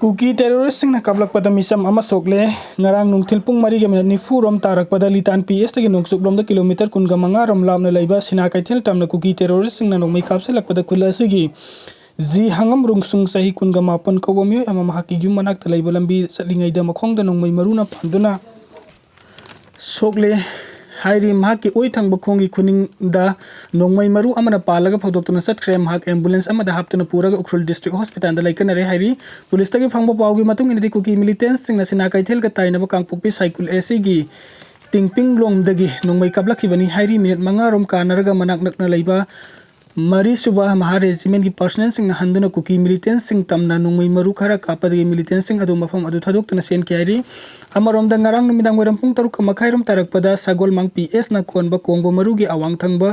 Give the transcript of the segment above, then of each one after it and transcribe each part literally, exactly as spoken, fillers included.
ꯀꯨꯀꯤ ꯇꯦꯔꯣꯔꯤꯁꯁꯤꯡꯅ ꯀꯥꯞꯂꯛꯄꯗ ꯃꯤꯆꯝ ꯑꯃ ꯁꯣꯛꯂꯦ꯫ ꯉꯔꯥꯡ ꯅꯨꯡꯊꯤꯜ ꯄꯨꯡ ꯃꯔꯤꯒ ꯃꯤꯅꯤꯠ ꯅꯤꯐꯨ ꯔꯣꯝ ꯇꯥꯔꯛꯄꯗ ꯂꯤꯇꯥꯟ ꯄꯤ ꯑꯦꯁꯇꯒꯤ ꯅꯣꯡꯆꯨꯞꯂꯣꯝꯗ ꯀꯤꯂꯣꯃꯤꯇꯔ ꯀꯨꯟꯒ ꯃꯉꯥ ꯔꯣꯝ ꯂꯥꯞꯅ ꯂꯩꯕ ꯁꯤꯅꯥ ꯀꯩꯊꯦꯜ ꯇꯝꯅ ꯀꯨꯀꯤ ꯇꯦꯔꯣꯔꯤꯁꯁꯤꯡꯅ ꯅꯣꯡꯃꯩ ꯀꯥꯞꯁꯤꯜꯂꯛꯄꯗ ꯈꯨꯜ ꯑꯁꯤꯒꯤ ꯖꯤ ꯍꯪꯉꯝ ꯔꯨꯡꯁꯨꯡ, ꯆꯍꯤ ꯀꯨꯟꯒ ꯃꯥꯄꯟ ꯀꯧꯕ ꯃꯤꯑꯣꯏ ꯑꯃ ꯃꯍꯥꯛꯀꯤ ꯌꯨꯝ ꯃꯅꯥꯛꯇ ꯂꯩꯕ ꯂꯝꯕꯤ ꯆꯠꯂꯤꯉꯩꯗ ꯃꯈꯣꯡꯗ ꯅꯣꯡꯃꯩ ꯃꯔꯨꯅ ꯄꯥꯟꯗꯨꯅ ꯁꯣꯛꯂꯦ ꯍꯥꯏꯔꯤ꯫ ꯃꯍꯥꯛꯀꯤ ꯑꯣꯏ ꯊꯪꯕ ꯈꯣꯡꯒꯤ ꯈꯨꯅꯤꯡꯗ ꯅꯣꯡꯃꯩ ꯃꯔꯨ ꯑꯃꯅ ꯄꯥꯜꯂꯒ ꯐꯧꯗꯣꯛꯇꯨꯅ ꯆꯠꯈ꯭ꯔꯦ꯫ ꯃꯍꯥꯛ ambulance ꯑꯃꯗ ꯍꯥꯞꯇꯨꯅ ꯄꯨꯔꯒ ꯎꯈ꯭ꯔꯨꯜ district hospitalꯗ ꯂꯩꯀꯠꯅꯔꯦ ꯍꯥꯏꯔꯤ꯫ ꯄꯨꯂꯤꯁꯇꯒꯤ ꯐꯪꯕ ꯄꯥꯎꯒꯤ ꯃꯇꯨꯡ ꯏꯟꯅꯗꯤ, ꯀꯨꯀꯤ militantꯁꯤꯡꯅ ꯁꯤꯅꯥ ꯀꯩꯊꯦꯜꯒ ꯇꯥꯏꯅꯕ ꯀꯥꯡꯄꯣꯛꯄꯤ ꯁꯥꯏꯀꯨꯜ ꯑꯦꯁꯤꯒꯤ ꯇꯤꯡꯄꯤꯡꯂꯣꯝꯗꯒꯤ ꯅꯣꯡꯃꯩ ꯀꯥꯞꯂꯛꯈꯤꯕꯅꯤ ꯍꯥꯏꯔꯤ꯫ ꯃꯤꯅꯤꯠ ꯃꯉꯥ ꯔꯣꯝ ꯀꯥꯟꯅꯔꯒ ꯃꯅꯥꯛ ꯅꯛꯅ ꯂꯩꯕ ꯃꯔꯤꯁꯨꯕ ꯃꯍꯥ regimentꯀꯤ personnelꯁꯤꯡꯅ ꯍꯟꯗꯨꯅ ꯀꯨꯀꯤ militantꯁꯤꯡ ꯇꯝꯅ ꯅꯣꯡꯃꯩ ꯃꯔꯨ ꯈꯔ ꯀꯥꯞꯄꯗꯒꯤ militantꯁꯤꯡ ꯑꯗꯨ ꯃꯐꯝ ꯑꯗꯨ ꯊꯥꯗꯣꯛꯇꯨꯅ ꯆꯦꯟꯈꯤ ꯍꯥꯏꯔꯤ꯫ ꯑꯃꯔꯣꯝꯗ, ꯉꯔꯥꯡ ꯅꯨꯃꯤꯗꯥꯡ ꯋꯥꯏꯔꯝ ꯄꯨꯡ ꯇꯔꯨꯛ ꯃꯈꯥꯏ ꯔꯣꯝ ꯇꯥꯔꯛꯄꯗ ꯁꯒꯣꯜꯃꯥꯡ ꯄꯤ ꯑꯦꯁꯅ ꯀꯣꯟꯕ ꯀꯣꯡꯕ ꯃꯔꯨꯒꯤ ꯑꯋꯥꯡ ꯊꯪꯕ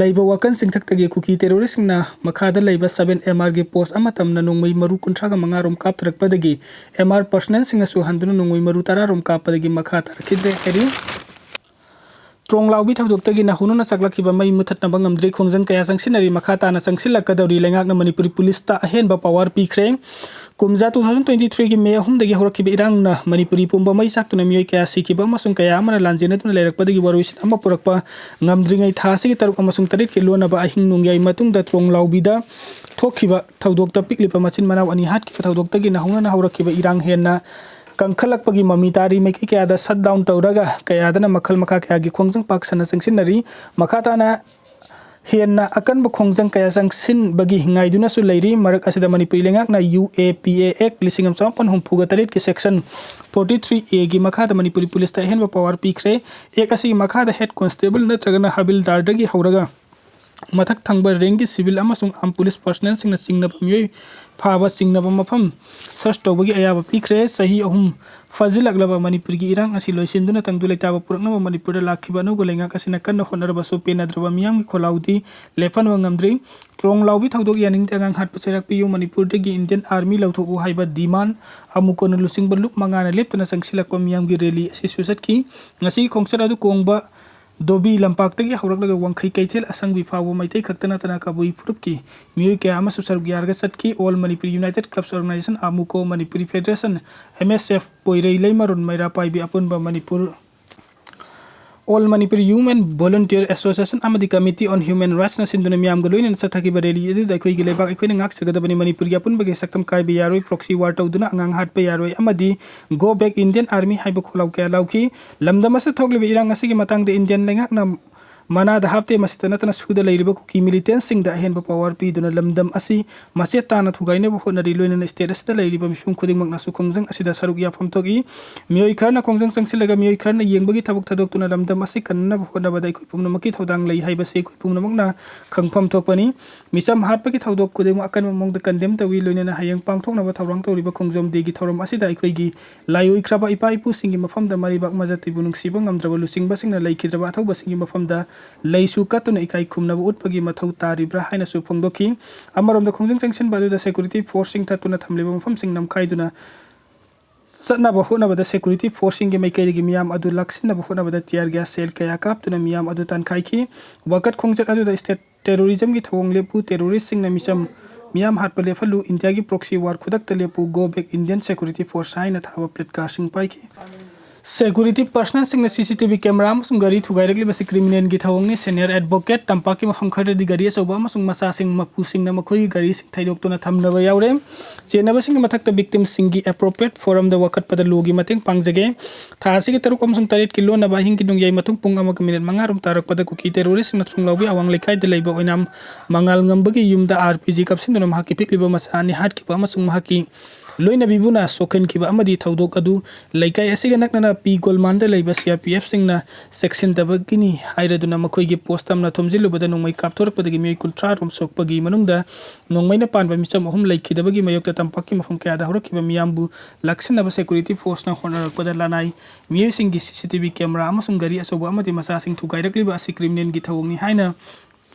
ꯂꯩꯕ ꯋꯥꯀꯟ ꯆꯤꯡꯊꯛꯇꯒꯤ ꯀꯨꯀꯤ terroristꯁꯤꯡꯅ ꯃꯈꯥꯗ ꯂꯩꯕ seven M Rꯒꯤ post ꯑꯃ ꯇꯝꯅ ꯅꯣꯡꯃꯩ ꯃꯔꯨ ꯀꯨꯟꯊ꯭ꯔꯥꯒ ꯃꯉꯥ ꯔꯣꯝ ꯀꯥꯞꯊꯔꯛꯄꯗꯒꯤ M R personnelꯁꯤꯡꯅꯁꯨ ꯍꯟꯗꯨꯅ ꯅꯣꯡꯃꯩ ꯃꯔꯨ ꯇꯔꯥ ꯔꯣꯝ ꯀꯥꯞꯄꯗꯒꯤ ꯃꯈꯥ ꯇꯥꯔꯛꯈꯤꯗ꯭ꯔꯦ ꯍꯥꯏꯔꯤ꯫ ꯇ꯭ꯔꯣꯡꯂꯥꯎꯕꯤ ꯊꯧꯗꯣꯛꯇꯒꯤ ꯅꯥꯍꯨꯅꯅ ꯆꯥꯛꯂꯛꯈꯤꯕ ꯃꯩ ꯃꯨꯊꯠꯅꯕ ꯉꯝꯗ꯭ꯔꯤ꯫ ꯈꯣꯡꯖꯪ ꯀꯌꯥ ꯆꯪꯁꯤꯟꯅꯔꯤ꯫ ꯃꯈꯥ ꯇꯥꯅ ꯆꯪꯁꯤꯜꯂꯛꯀꯗꯧꯔꯤ꯫ ꯂꯩꯉꯥꯛꯅ ꯃꯅꯤꯄꯨꯔꯤ ꯄꯨꯂꯤꯁꯇ ꯑꯍꯦꯟꯕ power ꯄꯤꯈ꯭ꯔꯦ꯫ ꯀꯨꯝꯖꯥ two thousand twenty threeꯒꯤ May ꯑꯍꯨꯝꯗꯒꯤ ꯍꯧꯔꯛꯈꯤꯕ ꯏꯔꯥꯡꯅ ꯃꯅꯤꯄꯨꯔꯤ ꯄꯨꯝꯕ ꯃꯩ ꯆꯥꯛꯇꯨꯅ ꯃꯤꯑꯣꯏ ꯀꯌꯥ ꯁꯤꯈꯤꯕ ꯑꯃꯁꯨꯡ ꯀꯌꯥ ꯑꯃꯅ ꯂꯥꯟꯖꯦꯟꯅꯗꯨꯅ ꯂꯩꯔꯛꯄꯗꯒꯤ ꯋꯥꯔꯣꯏꯁꯤꯟ ꯑꯃ ꯄꯨꯔꯛꯄ ꯉꯝꯗ꯭ꯔꯤꯉꯩ ꯊꯥ ꯑꯁꯤꯒꯤ ꯇꯔꯨꯛ ꯑꯃꯁꯨꯡ ꯇꯔꯦꯠꯀꯤ ꯂꯣꯟꯅꯕ ꯑꯍꯤꯡ ꯅꯣꯡꯌꯥꯏ ꯃꯇꯨꯡꯗ ꯇ꯭ꯔꯣꯡꯂꯥꯎꯕꯤꯗ ꯊꯣꯛꯈꯤꯕ ꯊꯧꯗꯣꯛꯇ ꯄꯤꯛꯂꯤꯕ ꯃꯆꯤꯟ ꯃꯅꯥꯎ ꯑꯅꯤ ꯍꯥꯠꯈꯤꯕ ꯊꯧꯗꯣꯛꯇꯒꯤ ꯅꯥꯍꯨꯅꯅ ꯍꯧꯔꯛꯈꯤꯕ ꯏꯔꯥꯡ ꯍꯦꯟꯅ ꯀꯟꯈꯠꯂꯛꯄꯒꯤ ꯃꯃꯤ ꯇꯥꯔꯤ꯫ ꯃꯥꯏꯀꯩ ꯀꯌꯥꯗ shutdown ꯇꯧꯔꯒ ꯀꯌꯥꯗꯅ ꯃꯈꯜ ꯃꯈꯥ ꯀꯌꯥꯒꯤ ꯈꯣꯡꯖꯪ ꯄꯥꯛ ꯁꯟꯅ ꯆꯪꯁꯤꯟꯅꯔꯤ꯫ ꯃꯈꯥ ꯇꯥꯅ ꯍꯦꯟꯅ ꯑꯀꯟꯕ ꯈꯣꯡꯖꯪ ꯀꯌꯥ ꯆꯪꯁꯤꯟꯕꯒꯤ ꯉꯥꯏꯗꯨꯅꯁꯨ ꯂꯩꯔꯤ꯫ ꯃꯔꯛ ꯑꯁꯤꯗ ꯃꯅꯤꯄꯨꯔꯤ ꯂꯩꯉꯥꯛꯅ U A P A Act ꯂꯤꯁꯤꯡ ꯑꯃ ꯆꯃꯥꯄꯟ ꯍꯨꯝꯐꯨꯒ ꯇꯔꯦꯠꯀꯤ section forty three Aꯒꯤ ꯃꯈꯥꯗ ꯃꯅꯤꯄꯨꯔꯤ ꯄꯨꯂꯤꯁꯇ ꯑꯍꯦꯟꯕ power ꯄꯤꯈ꯭ꯔꯦ꯫ Act ꯑꯁꯤꯒꯤ ꯃꯈꯥꯗ head constable ꯅꯠꯇ꯭ꯔꯒꯅ ꯍꯕꯤꯜꯗꯥꯔꯗꯒꯤ ꯍꯧꯔꯒ ꯃꯊꯛ ꯊꯪꯕ rankꯀꯤ civil ꯑꯃꯁꯨꯡ armed police personnelꯁꯤꯡꯅ ꯆꯤꯡꯅꯕ ꯃꯤꯑꯣꯏ ꯐꯥꯕ ꯆꯤꯡꯅꯕ ꯃꯐꯝ search ꯇꯧꯕꯒꯤ ꯑꯌꯥꯕ ꯄꯤꯈ꯭ꯔꯦ꯫ ꯆꯍꯤ ꯑꯍꯨꯝ ꯐꯥꯖꯤꯜꯂꯛꯂꯕ ꯃꯅꯤꯄꯨꯔꯒꯤ ꯏꯔꯥꯡ ꯑꯁꯤ ꯂꯣꯏꯁꯤꯟꯗꯨꯅ ꯇꯪꯗꯨ ꯂꯩꯇꯥꯕ ꯄꯨꯔꯛꯅꯕ ꯃꯅꯤꯄꯨꯔꯗ ꯂꯥꯛꯈꯤꯕ ꯑꯅꯧꯕ ꯂꯩꯉꯥꯛ ꯑꯁꯤꯅ ꯀꯟꯅ ꯍꯣꯠꯅꯔꯕꯁꯨ ꯄꯦꯟꯅꯗ꯭ꯔꯕ ꯃꯤꯌꯥꯝꯒꯤ ꯈꯣꯜꯂꯥꯎꯗꯤ ꯂꯦꯞꯍꯟꯕ ꯉꯝꯗ꯭ꯔꯤ꯫ ꯇ꯭ꯔꯣꯡ ꯂꯥꯎꯕꯤ ꯊꯧꯗꯣꯛ ꯌꯥꯅꯤꯡꯗꯦ, ꯑꯉꯥꯡ ꯍꯥꯠꯄ ꯆꯩꯔꯥꯛ ꯄꯤꯌꯨ, ꯃꯅꯤꯄꯨꯔꯗꯒꯤ Indian Army ꯂꯧꯊꯣꯛꯎ ꯍꯥꯏꯕ demand ꯑꯃꯨꯛ ꯀꯣꯟꯅ ꯂꯨꯆꯤꯡꯕ ꯂꯨꯞ ꯃꯉꯥꯅ ꯂꯦꯞꯇꯅ ꯆꯪꯁꯤꯜꯂꯛꯄ ꯃꯤꯌꯥꯝꯒꯤ rally ꯑꯁꯤꯁꯨ ꯆꯠꯈꯤ꯫ ꯉꯁꯤꯒꯤ ꯈꯣꯡꯆꯠ ꯑꯗꯨ ꯀꯣꯡꯕ ꯗꯣꯕꯤ ꯂꯝꯄꯥꯛꯇꯒꯤ ꯍꯧꯔꯛꯂꯒ ꯋꯥꯡꯈꯩ ꯀꯩꯊꯦꯜ ꯑꯁꯪꯕꯤ ꯐꯥꯎꯕ ꯃꯩꯇꯩ ꯈꯛꯇ ꯅꯠꯇꯅ ꯀꯕꯨꯏ ꯐꯨꯔꯨꯞꯀꯤ ꯃꯤꯑꯣꯏ ꯀꯌꯥ ꯑꯃꯁꯨ ꯁꯔꯨꯛ ꯌꯥꯔꯒ ꯆꯠꯈꯤ꯫ All Manipuri United Clubs Organization, AMUCO, Manipuri Federation, M S F, ꯄꯣꯏꯔꯩ ꯂꯩꯃꯔꯣꯟ ꯃꯩꯔꯥ ꯄꯥꯏꯕꯤ ꯑꯄꯨꯟꯕ Manipur All Manipuri Youth and Volunteer Association ꯑꯃꯗꯤ Committee on Human Rights ꯅ ꯁꯤꯟꯗꯨꯅ ꯃꯤꯌꯥꯝꯒ ꯂꯣꯏꯅꯅ ꯆꯠꯊꯈꯤꯕ rally ꯑꯗꯨꯗ ꯑꯩꯈꯣꯏꯒꯤ ꯂꯩꯕꯥꯛ ꯑꯩꯈꯣꯏꯅ ꯉꯥꯛꯆꯒꯗꯕꯅꯤ, ꯃꯅꯤꯄꯨꯔꯒꯤ ꯑꯄꯨꯟꯕꯒꯤ ꯁꯛꯇꯝ ꯀꯥꯏꯕ ꯌꯥꯔꯣꯏ, proxy war ꯇꯧꯗꯨꯅ ꯑꯉꯥꯡ ꯍꯥꯠꯄ ꯌꯥꯔꯣꯏ ꯑꯃꯗꯤ Go Back Indian Army ꯍꯥꯏꯕ ꯈꯣꯜꯂꯥꯎ ꯀꯌꯥ ꯂꯥꯎꯈꯤ꯫ ꯂꯝꯗꯝ ꯑꯁꯤꯗ ꯊꯣꯛꯂꯤꯕ ꯏꯔꯥꯡ ꯑꯁꯤꯒꯤ ꯃꯇꯥꯡꯗ Indian ꯂꯩꯉꯥꯛꯅ ꯃꯅꯥꯗ ꯍꯥꯞꯇꯦ꯫ ꯃꯁꯤꯇ ꯅꯠꯇꯅ ꯁꯨꯗ ꯂꯩꯔꯤꯕ ꯀꯨꯀꯤ militants ꯁꯤꯡꯗ ꯑꯍꯦꯟꯕ power ꯄꯤꯗꯨꯅ ꯂꯝꯗꯝ ꯑꯁꯤ ꯃꯆꯦꯠ ꯇꯥꯅ ꯊꯨꯒꯥꯏꯅꯕ ꯍꯣꯠꯅꯔꯤ꯫ ꯂꯣꯏꯅꯅ state ꯑꯁꯤꯗ ꯂꯩꯔꯤꯕ ꯃꯤꯄꯨꯝ ꯈꯨꯗꯤꯡꯃꯛꯅꯁꯨ ꯈꯣꯡꯖꯪ ꯑꯁꯤꯗ ꯁꯔꯨꯛ ꯌꯥꯐꯝ ꯊꯣꯛꯏ꯫ ꯃꯤꯑꯣꯏ ꯈꯔꯅ ꯈꯣꯡꯖꯪ ꯆꯪꯁꯤꯜꯂꯒ ꯃꯤꯑꯣꯏ ꯈꯔꯅ ꯌꯦꯡꯕꯒꯤ ꯊꯕꯛ ꯊꯥꯗꯣꯛꯇꯨꯅ ꯂꯝꯗꯝ ꯑꯁꯤ ꯀꯟꯅꯅꯕ ꯍꯣꯠꯅꯕꯗ ꯑꯩꯈꯣꯏ ꯄꯨꯝꯅꯃꯛꯀꯤ ꯊꯧꯗꯥꯡ ꯂꯩ ꯍꯥꯏꯕꯁꯤ ꯑꯩꯈꯣꯏ ꯄꯨꯝꯅꯃꯛꯅ ꯈꯪꯐꯝ ꯊꯣꯛꯄꯅꯤ꯫ ꯃꯤꯆꯝ ꯍꯥꯠꯄꯒꯤ ꯊꯧꯗꯣꯛ ꯈꯨꯗꯤꯡꯃꯛ ꯑꯀꯟꯕ ꯃꯑꯣꯡꯗ condemn ꯇꯧꯏ꯫ ꯂꯣꯏꯅꯅ ꯍꯌꯦꯡ ꯄꯥꯡꯊꯣꯛꯅꯕ ꯊꯧꯔꯥꯡ ꯇꯧꯔꯤꯕ ꯈꯣꯡꯖꯣꯝ ꯗꯦꯒꯤ ꯊꯧꯔꯝ ꯑꯁꯤꯗ ꯑꯩꯈꯣꯏꯒꯤ ꯂꯥꯏꯑꯣꯏꯈ꯭ꯔꯕ ꯏꯄꯥ ꯏꯄꯨꯁꯤꯡꯒꯤ ꯃꯐꯝꯗ ꯃꯔꯩꯕꯥꯛ ꯃꯖꯥꯇꯤꯕꯨ ꯅꯨꯡꯁꯤꯕ ꯉꯝꯗ꯭ꯔꯕ ꯂꯨꯆꯤꯡꯕꯁꯤꯡꯅ ꯂꯩꯈꯤꯗ꯭ꯔꯕ ꯑꯊꯧꯕꯁꯤꯡꯒꯤ ꯃꯐꯝꯗ ꯂꯩꯁꯨ ꯀꯠꯇꯨꯅ ꯏꯀꯥꯏ ꯈꯨꯝꯅꯕ ꯎꯠꯄꯒꯤ ꯃꯊꯧ ꯇꯥꯔꯤꯕ꯭ꯔꯥ ꯍꯥꯏꯅꯁꯨ ꯐꯣꯡꯗꯣꯛꯈꯤ꯫ ꯑꯃꯔꯣꯝꯗ ꯈꯣꯡꯖꯪ ꯆꯪꯁꯤꯟꯕ ꯑꯗꯨꯗ security force ꯁꯤꯡ ꯊꯠꯇꯨꯅ ꯊꯝꯂꯤꯕ ꯃꯐꯝꯁꯤꯡ ꯅꯝꯈꯥꯏꯗꯨꯅ ꯆꯠꯅꯕ ꯍꯣꯠꯅꯕꯗ security force ꯁꯤꯡꯒꯤ ꯃꯥꯏꯀꯩꯗꯒꯤ ꯃꯤꯌꯥꯝ ꯑꯗꯨ ꯂꯥꯛꯁꯤꯟꯅꯕ ꯍꯣꯠꯅꯕꯗ tear gas shell ꯀꯌꯥ ꯀꯥꯞꯇꯨꯅ ꯃꯤꯌꯥꯝ ꯑꯗꯨ ꯇꯥꯟꯈꯥꯏꯈꯤ꯫ ꯋꯥꯀꯠ ꯈꯣꯡꯆꯠ ꯑꯗꯨꯗ state terrorism ꯒꯤ ꯊꯧꯑꯣꯡ ꯂꯦꯞꯄꯨ, terrorist ꯁꯤꯡꯅ ꯃꯤꯆꯝ ꯃꯤꯌꯥꯝ ꯍꯥꯠꯄ ꯂꯦꯞꯍꯜꯂꯨ, ꯏꯟꯗꯤꯌꯥꯒꯤ proxy war ꯈꯨꯗꯛꯇ ꯂꯦꯞꯄꯨ, Go Back Indian Security Force ꯍꯥꯏꯅ ꯊꯥꯕ placard ꯁꯤꯡ ꯄꯥꯏꯈꯤ꯫ Security personnel ꯁꯤꯡꯅ C C T V camera ꯑꯃꯁꯨꯡ ꯒꯥꯔꯤ ꯊꯨꯒꯥꯏꯔꯛꯂꯤꯕꯁꯤ criminal ꯒꯤ ꯊꯧꯑꯣꯡꯅꯤ꯫ Senior advocate, ꯇꯝꯄꯥꯛꯀꯤ ꯃꯐꯝ ꯈꯔꯗꯤ ꯒꯥꯔꯤ ꯑꯆꯧꯕ ꯑꯃꯁꯨꯡ ꯃꯆꯥꯁꯤꯡ ꯃꯄꯨꯁꯤꯡꯅ ꯃꯈꯣꯏꯒꯤ ꯒꯥꯔꯤꯁꯤꯡ ꯊꯩꯗꯣꯛꯇꯨꯅ ꯊꯝꯅꯕ ꯌꯥꯎꯔꯦ꯫ ꯆꯦꯟꯅꯕꯁꯤꯡꯒꯤ ꯃꯊꯛꯇ victim ꯁꯤꯡꯒꯤ appropriate forum ꯗ ꯋꯥꯀꯠꯄꯗ law ꯒꯤ ꯃꯇꯦꯡ ꯄꯥꯡꯖꯒꯦ꯫ ꯊꯥ ꯑꯁꯤꯒꯤ ꯇꯔꯨꯛ ꯑꯃꯁꯨꯡ ꯇꯔꯦꯠꯀꯤ ꯂꯣꯟꯅꯕ ꯑꯍꯤꯡꯒꯤ ꯅꯣꯡꯌꯥꯏ ꯃꯇꯨꯡ ꯄꯨꯡ ꯑꯃꯒ minute ꯃꯉꯥ ꯔꯣꯝ ꯇꯥꯔꯛꯄꯗ ꯀꯨꯀꯤ terrorist ꯁꯤꯡꯅ ꯊꯣꯡꯂꯥꯎꯕꯤ ꯑꯋꯥꯡ ꯂꯩꯀꯥꯏꯗ ꯂꯩꯕ ꯑꯣꯏꯅꯥꯝ ꯃꯉꯥꯜ ꯉꯝꯕꯒꯤ ꯌꯨꯝꯗ R P G ꯀꯥꯞꯁꯤꯟꯗꯨꯅ ꯃꯍꯥꯛꯀꯤ ꯄꯤꯛꯂꯤꯕ ꯃꯆꯥ ꯑꯅꯤ ꯍꯥꯠꯈꯤꯕ ꯑꯃꯁꯨꯡ ꯃꯍꯥꯛꯀꯤ ꯂꯣꯏꯅꯕꯤꯕꯨꯅ ꯁꯣꯛꯍꯟꯈꯤꯕ ꯑꯃꯗꯤ ꯊꯧꯗꯣꯛ ꯑꯗꯨ ꯂꯩꯀꯥꯏ ꯑꯁꯤꯒ ꯅꯛꯅꯅ ꯄꯤ ꯒꯣꯜꯃꯥꯟꯗ ꯂꯩꯕ C R P F ꯁꯤꯡꯅ ꯆꯦꯛꯁꯤꯟꯗꯕꯒꯤꯅꯤ ꯍꯥꯏꯔꯗꯨꯅ ꯃꯈꯣꯏꯒꯤ post ꯇꯝꯅ ꯊꯣꯝꯖꯤꯜꯂꯨꯕꯗ ꯅꯣꯡꯃꯩ ꯀꯥꯞꯊꯣꯔꯛꯄꯗꯒꯤ ꯃꯤꯑꯣꯏ ꯀꯨꯟꯊ꯭ꯔꯥ ꯔꯣꯝ ꯁꯣꯛꯄꯒꯤ ꯃꯅꯨꯡꯗ ꯅꯣꯡꯃꯩꯅ ꯄꯥꯟꯕ ꯃꯤꯆꯝ ꯑꯍꯨꯝ ꯂꯩꯈꯤꯗꯕꯒꯤ ꯃꯥꯌꯣꯛꯇ ꯇꯝꯄꯥꯛꯀꯤ ꯃꯐꯝ ꯀꯌꯥꯗ ꯍꯧꯔꯛꯈꯤꯕ ꯃꯤꯌꯥꯝꯕꯨ ꯂꯥꯛꯁꯤꯟꯅꯕ security force ꯅ ꯍꯣꯠꯅꯔꯛꯄꯗ ꯂꯅꯥꯏ ꯃꯤꯑꯣꯏꯁꯤꯡꯒꯤ C C T V camera ꯑꯃꯁꯨꯡ ꯒꯥꯔꯤ ꯑꯆꯧꯕ ꯑꯃꯗꯤ ꯃꯆꯥꯁꯤꯡ ꯊꯨꯒꯥꯏꯔꯛꯂꯤꯕ ꯑꯁꯤ criminal ꯒꯤ ꯊꯧꯑꯣꯡꯅꯤ ꯍꯥꯏꯅ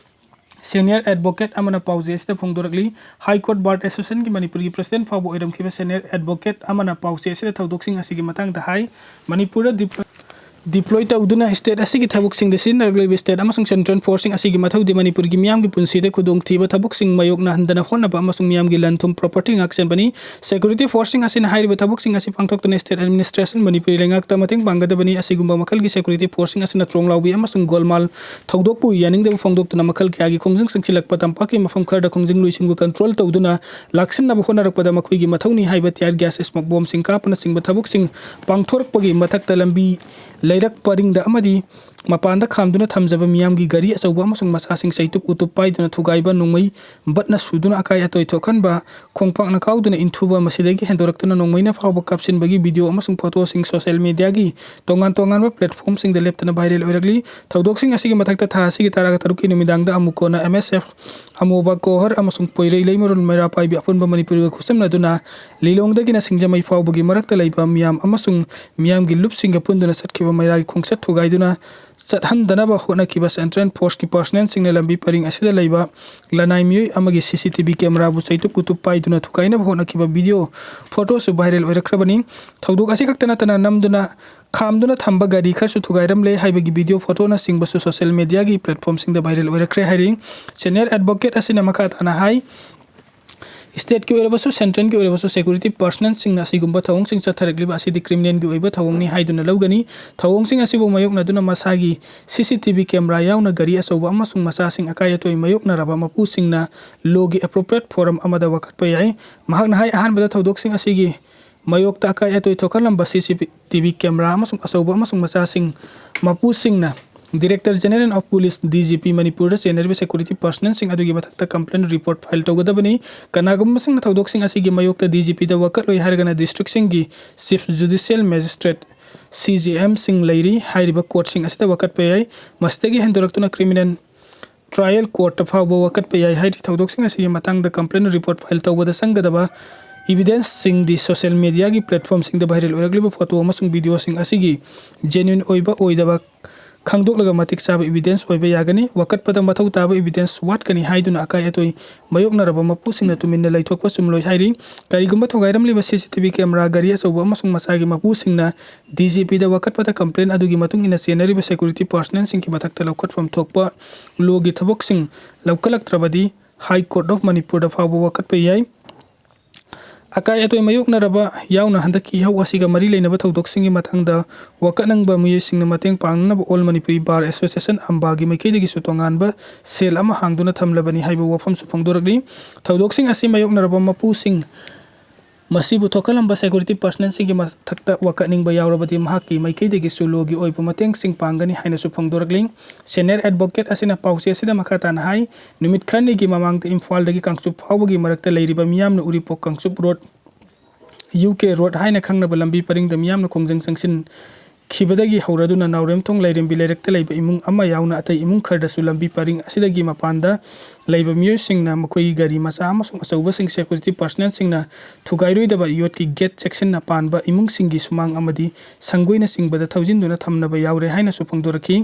senior advocate ꯑꯃꯅ ꯄꯥꯎꯖꯦ ꯑꯁꯤꯗ ꯐꯣꯡꯗꯣꯔꯛꯂꯤ꯫ High Court Bar Association ꯒꯤ ꯃꯅꯤꯄꯨꯔꯒꯤ president ꯐꯥꯎꯕ ꯑꯣꯏꯔꯝꯈꯤꯕ senior advocate ꯑꯃꯅ ꯄꯥꯎꯆꯦ ꯑꯁꯤꯗ ꯊꯧꯗꯣꯛꯁꯤꯡ ꯑꯁꯤꯒꯤ ꯃꯇꯥꯡꯗ ꯍꯥꯏ, ꯃꯅꯤꯄꯨꯔꯗ ꯗꯤꯄ꯭ꯂ-, deploy ꯇꯧꯗꯨꯅ state ꯑꯁꯤꯒꯤ ꯊꯕꯛꯁꯤꯡꯗ ꯁꯤꯖꯤꯟꯅꯔꯛꯂꯤꯕ state ꯑꯃꯁꯨꯡ central forceꯁꯤꯡ ꯑꯁꯤꯒꯤ ꯃꯊꯧꯗꯤ ꯃꯅꯤꯄꯨꯔꯒꯤ ꯃꯤꯌꯥꯝꯒꯤ ꯄꯨꯟꯁꯤꯗ ꯈꯨꯗꯣꯡꯊꯤꯕ ꯊꯕꯛꯁꯤꯡ ꯃꯥꯌꯣꯛꯅꯍꯟꯗꯅ ꯍꯣꯠꯅꯕ ꯑꯃꯁꯨꯡ ꯃꯤꯌꯥꯝꯒꯤ ꯂꯟ-ꯊꯨꯝ, property ꯉꯥꯛꯁꯦꯟꯕꯅꯤ꯫ Security forceꯁꯤꯡ ꯑꯁꯤꯅ ꯍꯥꯏꯔꯤꯕ ꯊꯕꯛꯁꯤꯡ ꯑꯁꯤ ꯄꯥꯡꯊꯣꯛꯇꯨꯅ state administration ꯃꯅꯤꯄꯨꯔꯤ ꯂꯩꯉꯥꯛꯇ ꯃꯇꯦꯡ ꯄꯥꯡꯒꯗꯕꯅꯤ꯫ ꯑꯁꯤꯒꯨꯝꯕ ꯃꯈꯜꯒꯤ security forceꯁꯤꯡ ꯑꯁꯤꯅ ꯇ꯭ꯔꯣꯡ ꯂꯥꯎꯕꯤ ꯑꯃꯁꯨꯡ ꯒꯣꯜꯃꯥꯜ ꯊꯧꯗꯣꯛꯄꯨ ꯌꯥꯅꯤꯡꯗꯕ ꯐꯣꯡꯗꯣꯛꯇꯨꯅ ꯃꯈꯜ ꯀꯌꯥꯒꯤ ꯈꯣꯡꯖꯪ ꯆꯪꯁꯤꯜꯂꯛꯄ ꯇꯝꯄꯥꯛꯀꯤ ꯃꯐꯝ ꯈꯔꯗ ꯈꯣꯡꯖꯪ ꯂꯣꯏꯁꯤꯡꯕꯨ control ꯇꯧꯗꯨꯅ ꯂꯥꯛꯁꯤꯟꯅꯕ ꯍꯣꯠꯅꯔꯛꯄꯗ ꯃꯈꯣꯏꯒꯤ ꯃꯊꯧꯅꯤ ꯍꯥꯏꯕ tear gas, smoke bombꯁꯤꯡ ꯀꯥꯞꯄꯅꯆꯤꯡꯕ ꯊꯕꯛꯁꯤꯡ ꯄꯥꯡꯊꯣꯔꯛꯄꯒꯤ ꯃꯊꯛꯇ ꯂꯝꯕꯤ, ꯂꯩꯔꯛ ꯄꯔꯤꯡꯗ ꯑꯃꯗꯤ ꯃꯄꯥꯟꯗ ꯈꯥꯝꯗꯨꯅ ꯊꯝꯖꯕ ꯃꯤꯌꯥꯝꯒꯤ ꯒꯥꯔꯤ ꯑꯆꯧꯕ ꯑꯃꯁꯨꯡ ꯃꯆꯥꯁꯤꯡ ꯆꯩꯇꯨꯞ ꯎꯇꯨꯞ ꯄꯥꯏꯗꯨꯅ ꯊꯨꯒꯥꯏꯕ, ꯅꯣꯡꯃꯩ ꯕꯠꯅ ꯁꯨꯗꯨꯅ ꯑꯀꯥꯏ ꯑꯇꯣꯏ ꯊꯣꯛꯍꯟꯕ, ꯈꯣꯡꯄꯥꯛꯅ ꯀꯥꯎꯗꯨꯅ ꯏꯟꯊꯨꯕ, ꯃꯁꯤꯗꯒꯤ ꯍꯦꯟꯗꯣꯔꯛꯇꯨꯅ ꯅꯣꯡꯃꯩꯅ ꯐꯥꯎꯕ ꯀꯥꯞꯁꯤꯟꯕꯒꯤ video ꯑꯃꯁꯨꯡ photoꯁꯤꯡ social mediaꯒꯤ ꯇꯣꯉꯥꯟ ꯇꯣꯉꯥꯟꯕ platformꯁꯤꯡꯗ ꯂꯦꯞꯇꯅ viral ꯑꯣꯏꯔꯛꯂꯤ꯫ ꯊꯧꯗꯣꯛꯁꯤꯡ ꯑꯁꯤꯒꯤ ꯃꯊꯛꯇ ꯊꯥ ꯑꯁꯤꯒꯤ ꯇꯔꯥꯒ ꯇꯔꯨꯛꯀꯤ ꯅꯨꯃꯤꯗꯥꯡꯗ ꯑꯃꯨꯀꯣꯅ M S F, ꯑꯃꯣꯕ ꯀꯣꯍꯔ ꯑꯃꯁꯨꯡ ꯄꯣꯏꯔꯩ ꯂꯩꯃꯔꯣꯜ ꯃꯩꯔꯥ ꯄꯥꯏꯕꯤ ꯑꯄꯨꯟꯕ ꯃꯅꯤꯄꯨꯔꯒ ꯈꯨꯠꯁꯝꯅꯗꯨꯅ ꯂꯤꯂꯣꯡꯗꯒꯤꯅ ꯁꯤꯡꯖꯃꯩ ꯐꯥꯎꯕꯒꯤ ꯃꯔꯛꯇ ꯂꯩꯕ ꯃꯤꯌꯥꯝ ꯑꯃꯁꯨꯡ ꯃꯤꯌꯥꯝꯒꯤ ꯂꯨꯞꯁꯤꯡꯒ ꯄꯨꯟꯗꯨꯅ ꯆꯠꯈꯤꯕ ꯃꯩꯔꯥꯒꯤ ꯈꯣꯡꯆꯠ ꯊꯨꯒꯥꯏꯗꯨꯅ ꯆꯠꯍꯟꯗꯅꯕ ꯍꯣꯠꯅꯈꯤꯕ central forceꯀꯤ personnelꯁꯤꯡꯅ ꯂꯝꯕꯤ ꯄꯔꯤꯡ ꯑꯁꯤꯗ ꯂꯩꯕ ꯂꯅꯥꯏ ꯃꯤꯑꯣꯏ ꯑꯃꯒꯤ C C T V cameraꯕꯨ ꯆꯩꯇꯨꯞ ꯎꯇꯨꯞ ꯄꯥꯏꯗꯨꯅ ꯊꯨꯒꯥꯏꯅꯕ ꯍꯣꯠꯅꯈꯤꯕ video photoꯁꯨ viral ꯑꯣꯏꯔꯛꯈ꯭ꯔꯕꯅꯤ꯫ ꯊꯧꯗꯣꯛ ꯑꯁꯤ ꯈꯛꯇ ꯅꯠꯇꯅ ꯅꯝꯗꯨꯅ ꯈꯥꯝꯗꯨꯅ ꯊꯝꯕ ꯒꯥꯔꯤ ꯈꯔꯁꯨ ꯊꯨꯒꯥꯏꯔꯝꯂꯦ ꯍꯥꯏꯕꯒꯤ video photoꯅꯆꯤꯡꯕꯁꯨ social mediaꯒꯤ platformꯁꯤꯡꯗ viral ꯑꯣꯏꯔꯛꯈ꯭ꯔꯦ ꯍꯥꯏꯔꯤ꯫ Senior advocate ꯑꯁꯤꯅ ꯃꯈꯥ ꯇꯥꯅ ꯍꯥꯏ, stateꯀꯤ ꯑꯣꯏꯔꯕꯁꯨ centralꯒꯤ ꯑꯣꯏꯔꯕꯁꯨ security personnelꯁꯤꯡꯅ ꯑꯁꯤꯒꯨꯝꯕ ꯊꯧꯑꯣꯡꯁꯤꯡ ꯆꯠꯊꯔꯛꯂꯤꯕ ꯑꯁꯤꯗꯤ criminalꯒꯤ ꯑꯣꯏꯕ ꯊꯧꯑꯣꯡꯅꯤ ꯍꯥꯏꯗꯨꯅ ꯂꯧꯒꯅꯤ꯫ ꯊꯧꯑꯣꯡꯁꯤꯡ ꯑꯁꯤꯕꯨ ꯃꯥꯌꯣꯛꯅꯗꯨꯅ ꯃꯁꯥꯒꯤ C C T V camera ꯌꯥꯎꯅ ꯒꯥꯔꯤ ꯑꯆꯧꯕ ꯑꯃꯁꯨꯡ ꯃꯆꯥꯁꯤꯡ ꯑꯀꯥꯏ ꯑꯇꯣꯏ ꯃꯥꯌꯣꯛꯅꯔꯕ ꯃꯄꯨꯁꯤꯡꯅ lawꯒꯤ appropriate forum ꯑꯃꯗ ꯋꯥꯀꯠꯄ ꯌꯥꯏ꯫ ꯃꯍꯥꯛꯅ ꯍꯥꯏ, ꯑꯍꯥꯟꯕꯗ ꯊꯧꯗꯣꯛꯁꯤꯡ ꯑꯁꯤꯒꯤ ꯃꯥꯌꯣꯛꯇ ꯑꯀꯥꯏ ꯑꯇꯣꯏ ꯊꯣꯛꯍꯜꯂꯝꯕ C C T V camera ꯑꯃꯁꯨꯡ ꯑꯆꯧꯕ ꯑꯃꯁꯨꯡ ꯃꯆꯥꯁꯤꯡ ꯃꯄꯨꯁꯤꯡꯅ Director General of Police, D G P, ꯃꯅꯤꯄꯨꯔꯗ ꯆꯦꯟꯅꯔꯤꯕ security personnelꯁꯤꯡ ꯑꯗꯨꯒꯤ ꯃꯊꯛꯇ complaint report file ꯇꯧꯒꯗꯕꯅꯤ꯫ ꯀꯅꯥꯒꯨꯝꯕꯁꯤꯡꯅ ꯊꯧꯗꯣꯛꯁꯤꯡ ꯑꯁꯤꯒꯤ ꯃꯥꯌꯣꯛꯇ D G Pꯗ ꯋꯥꯀꯠꯂꯣꯏ ꯍꯥꯏꯔꯒꯅ districtꯁꯤꯡꯒꯤ Chief Judicial Magistrate, C J Mꯁꯤꯡ ꯂꯩꯔꯤ꯫ ꯍꯥꯏꯔꯤꯕ courtꯁꯤꯡ ꯑꯁꯤꯗ ꯋꯥꯀꯠꯄ ꯌꯥꯏ꯫ ꯃꯁꯤꯗꯒꯤ ꯍꯦꯟꯗꯣꯔꯛꯇꯨꯅ criminal trial courtꯇ ꯐꯥꯎꯕ ꯋꯥꯀꯠꯄ ꯌꯥꯏ ꯍꯥꯏꯔꯤ꯫ ꯊꯧꯗꯣꯛꯁꯤꯡ ꯑꯁꯤꯒꯤ ꯃꯇꯥꯡꯗ complaint report file ꯇꯧꯕꯗ ꯆꯪꯒꯗꯕ evidenceꯁꯤꯡꯗꯤ social mediaꯒꯤ platformꯁꯤꯡꯗ viral ꯑꯣꯏꯔꯛꯂꯤꯕ photo ꯑꯃꯁꯨꯡ videoꯁꯤꯡ ꯑꯁꯤꯒꯤ genuine ꯑꯣꯏꯕ ꯑꯣꯏꯗꯕ ꯈꯪꯗꯣꯛꯂꯒ ꯃꯇꯤꯛ ꯆꯥꯕ evidence ꯑꯣꯏꯕ ꯌꯥꯒꯅꯤ꯫ ꯋꯥꯀꯠꯄꯗ ꯃꯊꯧ ꯇꯥꯕ evidence ꯋꯥꯠꯀꯅꯤ ꯍꯥꯏꯗꯨꯅ ꯑꯀꯥꯏ ꯑꯇꯣꯏ ꯃꯥꯌꯣꯛꯅꯔꯕ ꯃꯄꯨꯁꯤꯡꯅ ꯇꯨꯃꯤꯟꯅ ꯂꯩꯊꯣꯛꯄ ꯆꯨꯝꯂꯣꯏ ꯍꯥꯏꯔꯤ꯫ ꯀꯔꯤꯒꯨꯝꯕ ꯊꯨꯒꯥꯏꯔꯝꯂꯤꯕ C C T V camera, ꯒꯥꯔꯤ ꯑꯆꯧꯕ ꯑꯃꯁꯨꯡ ꯃꯆꯥꯒꯤ ꯃꯄꯨꯁꯤꯡꯅ D G P ꯗ ꯋꯥꯀꯠꯄꯗ complaint ꯑꯗꯨꯒꯤ ꯃꯇꯨꯡ ꯏꯟꯅ ꯆꯦꯟꯅꯔꯤꯕ security personnelꯁꯤꯡꯒꯤ ꯃꯊꯛꯇ ꯂꯧꯈꯠꯐꯝ ꯊꯣꯛꯄ lawꯒꯤ ꯊꯕꯛꯁꯤꯡ ꯂꯧꯈꯠꯂꯛꯇ꯭ꯔꯕꯗꯤ High Court of ꯃꯅꯤꯄꯨꯔꯗ ꯐꯥꯎꯕ ꯋꯥꯀꯠꯄ ꯌꯥꯏ꯫ ꯑꯀꯥꯏ ꯑꯇꯣꯏ ꯃꯥꯌꯣꯛꯅꯔꯕ ꯌꯥꯎꯅ ꯍꯟꯗꯛꯀꯤ ꯏꯍꯧ ꯑꯁꯤꯒ ꯃꯔꯤ ꯂꯩꯅꯕ ꯊꯧꯗꯣꯛꯁꯤꯡꯒꯤ ꯃꯇꯥꯡꯗ ꯋꯥꯀꯠꯅꯤꯡꯕ ꯃꯤꯑꯣꯏꯁꯤꯡꯅ ꯃꯇꯦꯡ ꯄꯥꯡꯅꯅꯕ All Manipuri Bar Association, ꯑꯝꯕꯥꯒꯤ ꯃꯥꯏꯀꯩꯗꯒꯤꯁꯨ ꯇꯣꯉꯥꯟꯕ cell ꯑꯃ ꯍꯥꯡꯗꯨꯅ ꯊꯝꯂꯕꯅꯤ ꯍꯥꯏꯕ ꯋꯥꯐꯝꯁꯨ ꯐꯣꯡꯗꯣꯔꯛꯂꯤ꯫ ꯊꯧꯗꯣꯛꯁꯤꯡ ꯑꯁꯤ ꯃꯥꯌꯣꯛꯅꯔꯕ ꯃꯄꯨꯁꯤꯡ, ꯃꯁꯤꯕꯨ ꯊꯣꯛꯍꯜꯂꯝꯕ security personnelꯁꯤꯡꯒꯤ ꯃꯊꯛꯇ ꯋꯥꯀꯠꯅꯤꯡꯕ ꯌꯥꯎꯔꯕꯗꯤ ꯃꯍꯥꯛꯀꯤ ꯃꯥꯏꯀꯩꯗꯒꯤꯁꯨ lawꯒꯤ ꯑꯣꯏꯕ ꯃꯇꯦꯡꯁꯤꯡ ꯄꯥꯡꯒꯅꯤ ꯍꯥꯏꯅꯁꯨ ꯐꯣꯡꯗꯣꯔꯛꯂꯤ꯫ Senior advocate ꯑꯁꯤꯅ ꯄꯥꯎꯆꯦ ꯑꯁꯤꯗ ꯃꯈꯥ ꯇꯥꯅ ꯍꯥꯏ, ꯅꯨꯃꯤꯠ ꯈꯔꯅꯤꯒꯤ ꯃꯃꯥꯡꯗ ꯏꯝꯐꯥꯜꯗꯒꯤ ꯀꯥꯡꯆꯨꯞ ꯐꯥꯎꯕꯒꯤ ꯃꯔꯛꯇ ꯂꯩꯔꯤꯕ ꯃꯤꯌꯥꯝꯅ ꯎꯔꯤꯄꯣꯛ Kangchup road, U K road ꯍꯥꯏꯅ ꯈꯪꯅꯕ ꯂꯝꯕꯤ ꯄꯔꯤꯡꯗ ꯃꯤꯌꯥꯝꯅ ꯈꯣꯡꯖꯪ ꯆꯪꯁꯤꯟꯈꯤꯕꯗꯒꯤ ꯍꯧꯔꯗꯨꯅ ꯅꯥꯎꯔꯦꯝꯊꯣꯡ ꯂꯥꯏꯔꯦꯝꯕꯤ ꯂꯩꯔꯛꯇ ꯂꯩꯕ ꯏꯃꯨꯡ ꯑꯃ ꯌꯥꯎꯅ ꯑꯇꯩ ꯏꯃꯨꯡ ꯈꯔꯗꯁꯨ ꯂꯝꯕꯤ ꯄꯔꯤꯡ ꯑꯁꯤꯗꯒꯤ ꯃꯄꯥꯟꯗ ꯂꯩꯕ ꯃꯤꯑꯣꯏꯁꯤꯡꯅ ꯃꯈꯣꯏꯒꯤ ꯒꯥꯔꯤ ꯃꯆꯥ ꯑꯃꯁꯨꯡ ꯑꯆꯧꯕꯁꯤꯡ security personnelꯁꯤꯡꯅ ꯊꯨꯒꯥꯏꯔꯣꯏꯗꯕ ꯌꯣꯠꯀꯤ gate ꯆꯦꯛꯁꯤꯟꯅ ꯄꯥꯟꯕ ꯏꯃꯨꯡꯁꯤꯡꯒꯤ ꯁꯨꯃꯥꯡ ꯑꯃꯗꯤ ꯁꯪꯒꯣꯏꯅꯆꯤꯡꯕꯗ ꯊꯧꯖꯤꯟꯗꯨꯅ ꯊꯝꯅꯕ ꯌꯥꯎꯔꯦ ꯍꯥꯏꯅꯁꯨ ꯐꯣꯡꯗꯣꯔꯛꯈꯤ꯫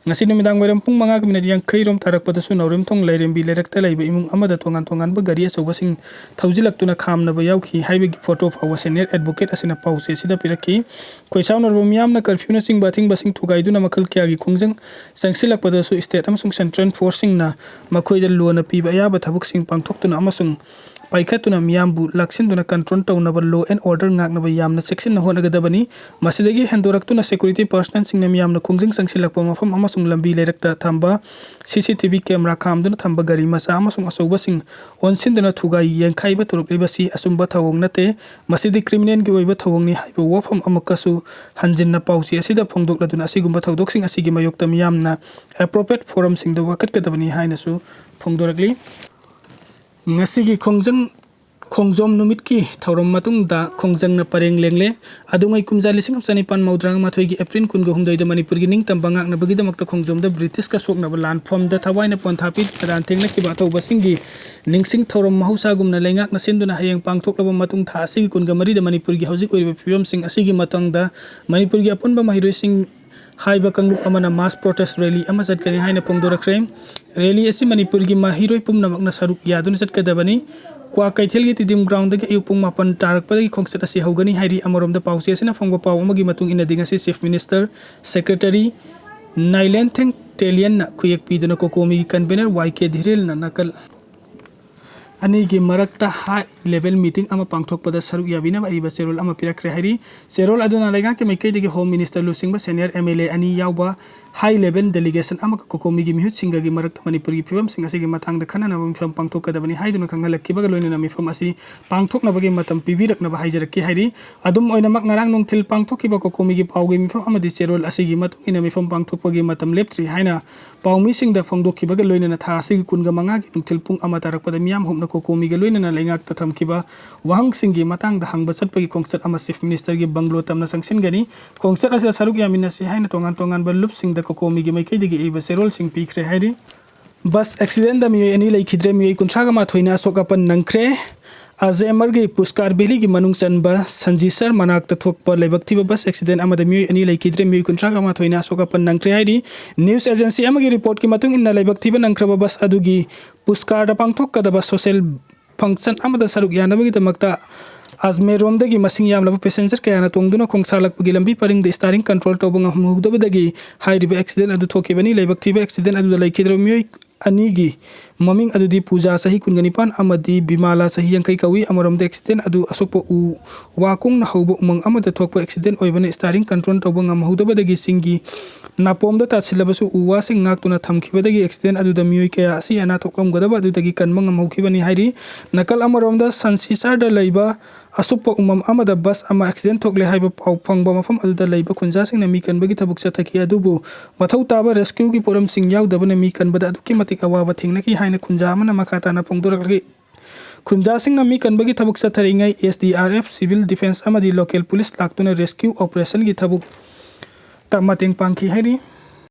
ꯉꯁꯤ ꯅꯨꯃꯤꯗꯥꯡ ꯋꯥꯏꯔꯝ ꯄꯨꯡ ꯃꯉꯥꯒ ꯃꯤꯅꯤꯠ ꯌꯥꯡꯈꯩ ꯔꯣꯝ ꯇꯥꯔꯛꯄꯗꯁꯨ ꯅꯥꯎꯔꯦꯝꯊꯣꯡ ꯂꯥꯏꯔꯦꯝꯕꯤ ꯂꯩꯔꯛꯇ ꯂꯩꯕ ꯏꯃꯨꯡ ꯑꯃꯗ ꯇꯣꯉꯥꯟ ꯇꯣꯉꯥꯟꯕ ꯒꯥꯔꯤ ꯑꯆꯧꯕꯁꯤꯡ ꯊꯧꯖꯤꯜꯂꯛꯇꯨꯅ ꯈꯥꯝꯅꯕ ꯌꯥꯎꯈꯤ ꯍꯥꯏꯕꯒꯤ photo ꯐꯥꯎꯕ senior advocate ꯑꯁꯤꯅ ꯄꯥꯎꯆꯦ ꯑꯁꯤꯗ ꯄꯤꯔꯛꯈꯤ꯫ ꯈꯣꯏꯁꯥꯎꯅꯔꯕ ꯃꯤꯌꯥꯝꯅ curfewꯅꯆꯤꯡꯕ ꯑꯊꯤꯡꯕꯁꯤꯡ ꯊꯨꯒꯥꯏꯗꯨꯅ ꯃꯈꯜ ꯀꯌꯥꯒꯤ ꯈꯣꯡꯖꯪ ꯆꯪꯁꯤꯜꯂꯛꯄꯗꯁꯨ state ꯑꯃꯁꯨꯡ central forceꯁꯤꯡꯅ ꯃꯈꯣꯏꯗ lawꯅ ꯄꯤꯕ ꯑꯌꯥꯕ ꯊꯕꯛꯁꯤꯡ ꯄꯥꯡꯊꯣꯛꯇꯨꯅ ꯑꯃꯁꯨꯡ ꯄꯥꯏꯈꯠꯇꯨꯅ ꯃꯤꯌꯥꯝꯕꯨ ꯂꯥꯛꯁꯤꯟꯗꯨꯅ control ꯇꯧꯅꯕ law and order ꯉꯥꯛꯅꯕ ꯌꯥꯝꯅ ꯆꯦꯛꯁꯤꯟꯅ ꯍꯣꯠꯅꯒꯗꯕꯅꯤ꯫ ꯃꯁꯤꯗꯒꯤ ꯍꯦꯟꯗꯣꯔꯛꯇꯨꯅ security personnelꯁꯤꯡꯅ ꯃꯤꯌꯥꯝꯅ ꯈꯣꯡꯖꯪ ꯆꯪꯁꯤꯜꯂꯛꯄ ꯃꯐꯝ ꯑꯃꯁꯨꯡ ꯂꯝꯕꯤ ꯂꯩꯔꯛꯇ ꯊꯝꯕ C C T V camera ꯈꯥꯝꯗꯨꯅ ꯊꯝꯕ ꯒꯥꯔꯤ ꯃꯆꯥ ꯑꯃꯁꯨꯡ ꯑꯆꯧꯕꯁꯤꯡ ꯑꯣꯟꯁꯤꯟꯗꯨꯅ ꯊꯨꯒꯥꯏ ꯌꯦꯡꯈꯥꯏꯕ ꯇꯧꯔꯛꯂꯤꯕꯁꯤ ꯑꯆꯨꯝꯕ ꯊꯧꯑꯣꯡ ꯅꯠꯇꯦ꯫ ꯃꯁꯤꯗꯤ criminalꯒꯤ ꯑꯣꯏꯕ ꯊꯧꯑꯣꯡꯅꯤ ꯍꯥꯏꯕ ꯋꯥꯐꯝ ꯑꯃꯨꯛꯀꯁꯨ ꯍꯟꯖꯤꯟꯅ ꯄꯥꯎꯆꯦ ꯑꯁꯤꯗ ꯐꯣꯡꯗꯣꯛꯂꯗꯨꯅ ꯑꯁꯤꯒꯨꯝꯕ ꯊꯧꯗꯣꯛꯁꯤꯡ ꯑꯁꯤꯒꯤ ꯃꯥꯌꯣꯛꯇ ꯃꯤꯌꯥꯝꯅ appropriate forumꯁꯤꯡꯗ ꯋꯥꯀꯠꯀꯗꯕꯅꯤ ꯍꯥꯏꯅꯁꯨ ꯐꯣꯡꯗꯣꯔꯛꯂꯤ꯫ ꯉꯁꯤꯒꯤ ꯈꯣꯡꯖꯪ ꯈꯣꯡꯖꯣꯝ ꯅꯨꯃꯤꯠꯀꯤ ꯊꯧꯔꯝ ꯃꯇꯨꯡꯗ ꯈꯣꯡꯖꯪꯅ ꯄꯔꯦꯡ ꯂꯦꯡꯂꯦ꯫ ꯑꯗꯨꯉꯩ ꯀꯨꯝꯖꯥ ꯂꯤꯁꯤꯡ ꯑꯃ ꯆꯅꯤꯄꯥꯟ ꯃꯧꯗ꯭ꯔꯥ ꯃꯥꯊꯣꯏꯒꯤ April ꯀꯨꯟꯒ ꯍꯨꯝꯗꯣꯏꯗ ꯃꯅꯤꯄꯨꯔꯒꯤ ꯅꯤꯡꯇꯝꯕ ꯉꯥꯛꯅꯕꯒꯤꯗꯃꯛꯇ ꯈꯣꯡꯖꯣꯝꯗ Britishꯀ ꯁꯣꯛꯅꯕ ꯂꯥꯟꯐꯝꯗ ꯊꯋꯥꯏꯅ ꯄꯣꯟꯊꯥ ꯄꯤ ꯂꯥꯟ ꯊꯦꯡꯅꯈꯤꯕ ꯑꯊꯧꯕꯁꯤꯡꯒꯤ ꯅꯤꯡꯁꯤꯡ ꯊꯧꯔꯝ ꯃꯍꯧꯁꯥꯒꯨꯝꯅ ꯂꯩꯉꯥꯛꯅ ꯁꯤꯟꯗꯨꯅ ꯍꯌꯦꯡ ꯄꯥꯡꯊꯣꯛꯂꯕ ꯃꯇꯨꯡ ꯊꯥ ꯑꯁꯤꯒꯤ ꯀꯨꯟꯒ ꯃꯔꯤꯗ ꯃꯅꯤꯄꯨꯔꯒꯤ ꯍꯧꯖꯤꯛ ꯑꯣꯏꯔꯤꯕ ꯐꯤꯕꯝꯁꯤꯡ ꯑꯁꯤꯒꯤ ꯃꯇꯥꯡꯗ ꯃꯅꯤꯄꯨꯔꯒꯤ ꯑꯄꯨꯟꯕ ꯃꯍꯩꯔꯣꯏꯁꯤꯡ ꯍꯥꯏꯕ ꯀꯥꯡꯂꯨꯞ ꯑꯃꯅ mass protest rally ꯑꯃ ꯆꯠꯀꯅꯤ ꯍꯥꯏꯅ ꯐꯣꯡꯗꯣꯔꯛꯈ꯭ꯔꯦ꯫ Rally ꯑꯁꯤ ꯃꯅꯤꯄꯨꯔꯒꯤ ꯃꯍꯩꯔꯣꯏ ꯄꯨꯝꯅꯃꯛꯅ ꯁꯔꯨꯛ ꯌꯥꯗꯨꯅ ꯆꯠꯀꯗꯕꯅꯤ꯫ ꯀ꯭ꯋꯥꯀꯩꯊꯦꯜꯒꯤ ꯇꯤꯗꯤꯝ ground ꯗꯒꯤ ꯑꯌꯨꯛ ꯄꯨꯡ ꯃꯥꯄꯟ ꯇꯥꯔꯛꯄꯗꯒꯤ ꯈꯣꯡꯆꯠ ꯑꯁꯤ ꯍꯧꯒꯅꯤ ꯍꯥꯏꯔꯤ꯫ ꯑꯃꯔꯣꯝꯗ ꯄꯥꯎꯆꯦ ꯑꯁꯤꯅ ꯐꯪꯕ ꯄꯥꯎ ꯑꯃꯒꯤ ꯃꯇꯨꯡ ꯏꯟꯅꯗꯤ ꯉꯁꯤ Chief Minister Secretary ꯅꯥꯏꯂꯦꯟꯊꯦꯡ ꯇꯦꯂꯤꯌꯟꯅ ꯈꯨꯌꯦꯛ ꯄꯤꯗꯨꯅ COCOMI ꯒꯤ convener ꯋꯥꯏ ꯀꯦ ꯙꯤꯔꯦꯜꯅ ꯅꯥꯀꯜ ꯑꯅꯤꯒꯤ ꯃꯔꯛꯇ high level meeting ꯑꯃ ꯄꯥꯡꯊꯣꯛꯄꯗ ꯁꯔꯨꯛ ꯌꯥꯕꯤꯅꯕ ꯑꯏꯕ ꯆꯦꯔꯣꯜ ꯑꯃ ꯄꯤꯔꯛꯈ꯭ꯔꯦ ꯍꯥꯏꯔꯤ꯫ ꯆꯦꯔꯣꯜ ꯑꯗꯨꯅ ꯂꯩꯉꯥꯛꯀꯤ ꯃꯥꯏꯀꯩꯗꯒꯤ Home Minister ꯂꯨꯆꯤꯡꯕ senior M L A ꯑꯅꯤ ꯌꯥꯎꯕ high level delegation ꯑꯃꯒ COCOMI ꯒꯤ ꯃꯤꯍꯨꯠꯁꯤꯡꯒꯒꯤ ꯃꯔꯛꯇ ꯃꯅꯤꯄꯨꯔꯒꯤ ꯐꯤꯕꯝꯁꯤꯡ ꯑꯁꯤꯒꯤ ꯃꯇꯥꯡꯗ ꯈꯟꯅꯅꯕ ꯃꯤꯐꯝ ꯄꯥꯡꯊꯣꯛꯀꯗꯕꯅꯤ ꯍꯥꯏꯗꯨꯅ ꯈꯪꯍꯜꯂꯛꯈꯤꯕꯒ ꯂꯣꯏꯅꯅ ꯃꯤꯐꯝ ꯑꯁꯤ ꯄꯥꯡꯊꯣꯛꯅꯕꯒꯤ ꯃꯇꯝ ꯄꯤꯕꯤꯔꯛꯅꯕ ꯍꯥꯏꯖꯔꯛꯈꯤ ꯍꯥꯏꯔꯤ꯫ ꯑꯗꯨꯝ ꯑꯣꯏꯅꯃꯛ, ꯉꯔꯥꯡ ꯅꯨꯡꯊꯤꯜ ꯄꯥꯡꯊꯣꯛꯈꯤꯕ COCOMI ꯒꯤ ꯄꯥꯎꯒꯤ ꯃꯤꯐꯝ ꯑꯃꯗꯤ ꯆꯦꯔꯣꯜ ꯑꯁꯤꯒꯤ ꯃꯇꯨꯡ ꯏꯟꯅ ꯃꯤꯐꯝ ꯄꯥꯡꯊꯣꯛꯄꯒꯤ ꯃꯇꯝ ꯂꯦꯞꯇ꯭ꯔꯤ ꯍꯥꯏꯅ ꯄꯥꯎꯃꯤꯁꯤꯡꯗ ꯐꯣꯡꯗꯣꯛꯈꯤꯕꯒ ꯂꯣꯏꯅꯅ ꯊꯥ ꯑꯁꯤꯒꯤ ꯀꯨꯟꯒ ꯃꯉꯥꯒꯤ ꯅꯨꯡꯊꯤꯜ ꯄꯨꯡ ꯑꯃ ꯇꯥꯔꯛꯄꯗ ꯃꯤꯌꯥꯝ ꯍꯨꯞꯅ COCOMI ꯒ ꯂꯣꯏꯅꯅ ꯂꯩꯉꯥꯛꯇ ꯊꯝꯈꯤꯕ ꯋꯥꯍꯪꯁꯤꯡꯒꯤ ꯃꯇꯥꯡꯗ ꯍꯪꯕ ꯆꯠꯄꯒꯤ ꯈꯣꯡꯆꯠ ꯑꯃ Chief Minister ꯒꯤ bungalow ꯇꯝꯅ ꯆꯪꯁꯤꯟꯒꯅꯤ꯫ ꯈꯣꯡꯆꯠ ꯑꯁꯤꯗ ꯁꯔꯨꯛ ꯌꯥꯃꯤꯟꯅꯁꯤ ꯍꯥꯏꯅ ꯇꯣꯉꯥꯟ ꯇꯣꯉꯥꯟꯕ ꯂꯨꯞꯁꯤꯡꯗ COCOMI ꯒꯤ ꯃꯥꯏꯀꯩꯗꯒꯤ ꯏꯕ ꯆꯦꯔꯣꯜꯁꯤꯡ ꯄꯤꯈ꯭ꯔꯦ ꯍꯥꯏꯔꯤ꯫ Bus accident ꯗ ꯃꯤꯑꯣꯏ ꯑꯅꯤ ꯂꯩꯈꯤꯗ꯭ꯔꯦ, ꯃꯤꯑꯣꯏ ꯀꯨꯟꯊ꯭ꯔꯥꯒ ꯃꯥꯊꯣꯏꯅ ꯑꯁꯣꯛ ꯑꯄꯟ ꯅꯪꯈ꯭ꯔꯦ꯫ ꯑꯖꯦꯃꯔꯒꯤ ꯄꯨꯁꯀꯥꯔ ꯚꯦꯂꯤꯒꯤ ꯃꯅꯨꯡ ꯆꯟꯕ ꯁꯟꯖꯤꯁꯔ ꯃꯅꯥꯛꯇ ꯊꯣꯛꯄ ꯂꯥꯏꯕꯛ ꯊꯤꯕ bus accident ꯑꯃꯗ ꯃꯤꯑꯣꯏ ꯑꯅꯤ ꯂꯩꯈꯤꯗ꯭ꯔꯦ, ꯃꯤꯑꯣꯏ ꯀꯨꯟꯊ꯭ꯔꯥꯒ ꯃꯥꯊꯣꯏꯅ ꯑꯁꯣꯛ ꯑꯄꯟ ꯅꯪꯈ꯭ꯔꯦ ꯍꯥꯏꯔꯤ꯫ News agency ꯑꯃꯒꯤ report ꯀꯤ ꯃꯇꯨꯡ ꯏꯟꯅ, ꯂꯥꯏꯕꯛ ꯊꯤꯕ ꯅꯪꯈ꯭ꯔꯕ bus ꯑꯗꯨꯒꯤ ꯄꯨꯁꯀꯥꯔꯗ ꯄꯥꯡꯊꯣꯛꯀꯗꯕ social function ꯑꯃꯗ ꯁꯔꯨꯛ ꯌꯥꯅꯕꯒꯤꯗꯃꯛꯇ ꯑꯖꯃꯦꯔꯔꯣꯝꯗꯒꯤ ꯃꯁꯤꯡ ꯌꯥꯝꯂꯕ passenger ꯀꯌꯥꯅ ꯇꯣꯡꯗꯨꯅ ꯈꯣꯡꯁꯥꯜꯂꯛꯄꯒꯤ ꯂꯝꯕꯤ ꯄꯔꯤꯡꯗ steering control ꯇꯧꯕ ꯉꯝꯍꯧꯗꯕꯗꯒꯤ ꯍꯥꯏꯔꯤꯕ accident ꯑꯗꯨ ꯊꯣꯛꯈꯤꯕꯅꯤ꯫ ꯂꯥꯏꯕꯛ ꯊꯤꯕ accident ꯑꯗꯨꯗ ꯂꯩꯈꯤꯗ꯭ꯔꯕ ꯃꯤꯑꯣꯏ ꯑꯅꯤꯒꯤ ꯃꯃꯤꯡ ꯑꯗꯨꯗꯤ ꯄꯨꯖꯥ, ꯆꯍꯤ ꯀꯨꯟꯒ ꯅꯤꯄꯥꯟ, ꯑꯃꯗꯤ ꯕꯤꯃꯥꯂꯥ, ꯆꯍꯤ ꯌꯥꯡꯈꯩ ꯀꯧꯏ꯫ ꯑꯃꯔꯣꯝꯗ, accident ꯑꯗꯨ ꯑꯁꯣꯛꯄ ꯎ ꯋꯥ ꯀꯨꯡꯅ ꯍꯧꯕ ꯎꯃꯪ ꯑꯃꯗ ꯊꯣꯛꯄ accident ꯑꯣꯏꯕꯅ steering control ꯇꯧꯕ ꯉꯝꯍꯧꯗꯕꯗꯒꯤ ꯆꯤꯡꯒꯤ ꯅꯥꯄꯣꯝꯗ ꯇꯥꯁꯤꯜꯂꯕꯁꯨ ꯎ ꯋꯥꯁꯤꯡ ꯉꯥꯛꯇꯨꯅ ꯊꯝꯈꯤꯕꯗꯒꯤ accident ꯑꯗꯨꯗ ꯃꯤꯑꯣꯏ ꯀꯌꯥ ꯑꯁꯤ ꯑꯅꯥ ꯊꯣꯛꯂꯝꯒꯗꯕ ꯑꯗꯨꯗꯒꯤ ꯀꯟꯕ ꯉꯝꯍꯧꯈꯤꯕꯅꯤ ꯍꯥꯏꯔꯤ꯫ ꯅꯥꯀꯜ ꯑꯃꯔꯣꯝꯗ, ꯁꯟꯁꯤꯁꯥꯔꯗ ꯂꯩꯕ ꯑꯁꯨꯞꯄ ꯎꯃꯪ ꯑꯃꯗ bus ꯑꯃ accident ꯊꯣꯛꯂꯦ ꯍꯥꯏꯕ ꯄꯥꯎ ꯐꯪꯕ ꯃꯐꯝ ꯑꯗꯨꯗ ꯂꯩꯕ ꯈꯨꯟꯖꯥꯁꯤꯡꯅ ꯃꯤ ꯀꯟꯕꯒꯤ ꯊꯕꯛ ꯆꯠꯊꯈꯤ, ꯑꯗꯨꯕꯨ ꯃꯊꯧ ꯇꯥꯕ rescue ꯒꯤ ꯄꯣꯠꯂꯝꯁꯤꯡ ꯌꯥꯎꯗꯕꯅ ꯃꯤ ꯀꯟꯕꯗ ꯑꯗꯨꯛꯀꯤ ꯃꯇꯤꯛ ꯑꯋꯥꯕ ꯊꯦꯡꯅꯈꯤ ꯍꯥꯏꯅ ꯈꯨꯟꯖꯥ ꯑꯃꯅ ꯃꯈꯥ ꯇꯥꯅ ꯐꯣꯡꯗꯣꯔꯛꯂꯤ꯫ ꯈꯨꯟꯖꯥꯁꯤꯡꯅ ꯃꯤ ꯀꯟꯕꯒꯤ ꯊꯕꯛ ꯆꯠꯊꯔꯤꯉꯩ S D R F, civil defence ꯑꯃꯗꯤ local police ꯂꯥꯛꯇꯨꯅ rescue operation ꯒꯤ ꯊꯕꯛꯇ ꯃꯇꯦꯡ ꯄꯥꯡꯈꯤ ꯍꯥꯏꯔꯤ꯫